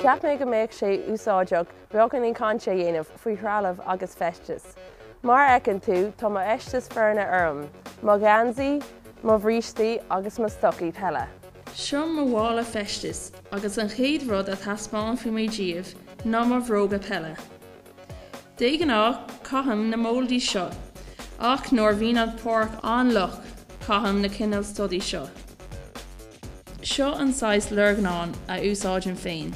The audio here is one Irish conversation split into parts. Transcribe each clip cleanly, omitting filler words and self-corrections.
Cheap mé go mbeadh sé úsáideach beagáinín cainte a dhéanamh faoi threalamh agus feisteas. Mar a fheiceann tú, tá mo fheisteas foirne orm, mo gheansaí, mo bhrístí agus mo stocaí peile. Seo mo mhála feistis agus an chéad rud a thaispeánfaidh mé díobh ná mo bhróga peile. De ghnáth caithim na moldaí seo ach nuair a bhíonn an pháirc an-fhliuch caithim na cineál stodaí seo. Seo an saghas loirgneán a úsáidim féin.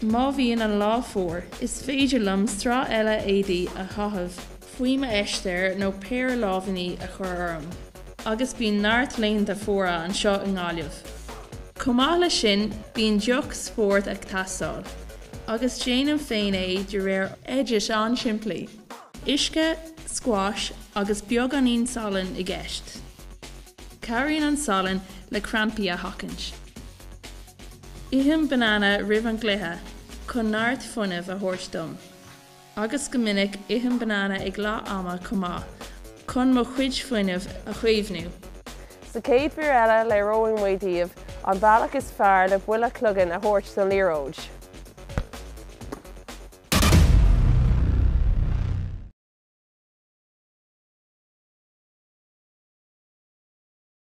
Má bhíonn an lá fuar, is féidir liom sraith eile éadaí a chaitheamh faoi m'fheistear nó péire lámhainní a chur orm, agus bíonn neart laethanta fuara anseo i nGaillimh. Chomh maith leis sin, bíonn deoch spóirt ag teastáil, agus déanaim féin é de réir oideas an-simplí, uisce, squash agus beagáinín salainn i gceist. Cabhraíonn an salann le crampaí a sheachaint. Ithim banana roimh an gcluiche chun neart fuinnimh a thabhairt dom, agus go minic ithim banana ag leath ama chomh maith chun mo chuid fuinnimh a chaomhnú. Sa chéad mhír eile léireoidh muid daoibh an bealach is fearr le buille cloiginn a thabhairt don liathróid.